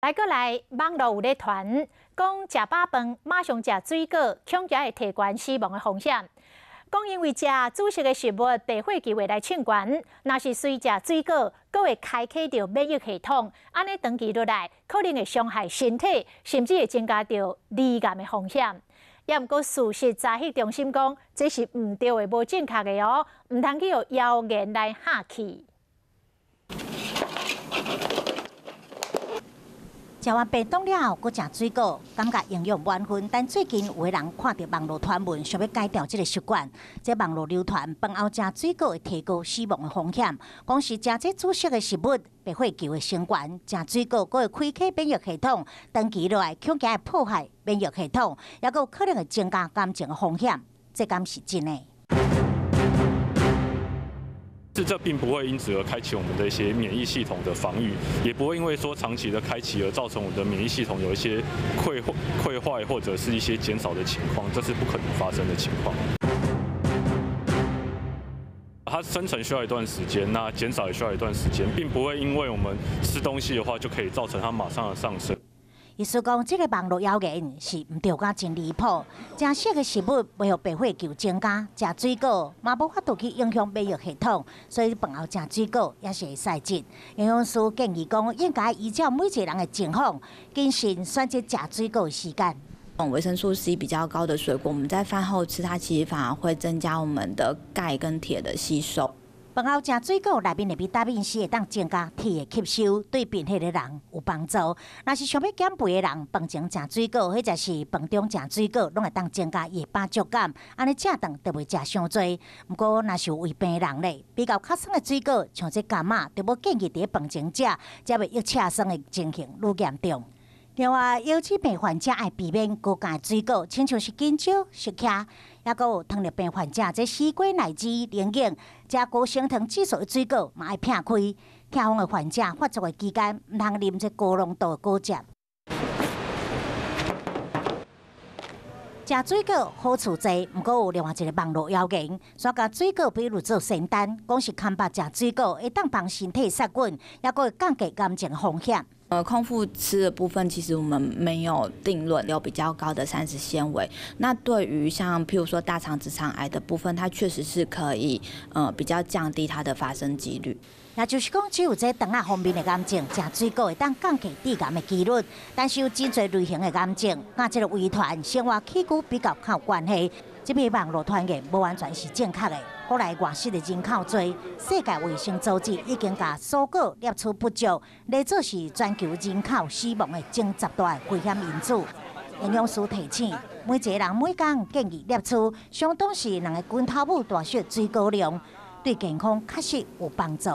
來閣來，網路有咧傳，講食飽飯馬上食水果，恐驚會提懸死亡的風險。講因為食紫色的食物，白血球會來衝懸，若是隨食水果，閣會開啟著免疫系統，按呢長期落來，可能會傷害身體，甚至會增加著罹癌的風險。也毋過事實查核中心講，這是毋對的、無正確的哦，毋通去予謠言來嚇去。食完便當了後，閣食水果，感覺營養滿分。但最近有的人看著網路傳聞，想欲改掉這个習慣。這網路流傳飯後食水果會提高死亡的風險，講是食這紫色的食物，白血球會升懸，食水果閣會開啟免疫系統，長期落來恐驚會破壞免疫系統，抑閣有可能會增加癌症的風險。這敢是真的？是這並不會因此而開啟我們的一些免疫系統的防禦，也不會因為說長期的開啟而造成我們的免疫系統有一些潰壞或者是一些減少的情況，這是不可能發生的情況。它生成需要一段時間，那減少也需要一段時間，並不會因為我們吃東西的話就可以造成它馬上的上升。醫師講，這个網路謠言是毋對甲真離譜。食色的食物袂予白血球增加，食水果嘛無法度去影響免疫系統，所以飯後食水果也是會使得。營養師建議講，應該依照每一个人的情況，謹慎選擇食水果的時間。維生素 C 比較高的水果，我們在飯後吃，它其實反而會增加我們的鈣跟鐵的吸收。飯後食水果內面的維他命 C 會當增加鐵的吸收，對貧血的人有幫助。若是想欲減肥的人，飯前食水果或者是飯中食水果，攏會當增加伊的飽足感，按呢食頓就袂食傷濟。毋過，若是有胃病的人咧，比較較酸的水果，像這柑仔，就無建議佇咧飯前食，才袂臆刺酸的情形愈嚴重。另外，腰子病患者愛避免高鉀的水果，親像是香蕉、釋迦，抑閣有糖尿病患者，這西瓜、荔枝、龍眼，食高升糖指數的水果嘛愛避開。痛風的患者發作的期間，毋通啉這高濃度的果汁。食水果好處濟，毋過有另外一个網路謠言，煞共水果比喻做仙丹，講是空腹食水果會當幫身體殺菌，抑閣會降低癌症風險。空腹吃的部分，其實我們沒有定論，有比較高的膳食纖維。那對於像譬如說大腸直腸癌的部分，它確實是可以，比較降低它的發生幾率。也就是講，只有這腸仔方面的癌症，食水果會當降低致癌的幾率。但是有真濟類型的癌症，佮這个遺傳、生活起居比較較有關係。這篇網路傳言無完全是正確的。國內外食的人口濟，世界衛生組織已經共蔬果列出不足，列做是全球人口死亡的前十大危險因子。營養師提醒，每一个人每工建議攝取相當是兩个拳頭拇大小水果量，對健康確實有幫助。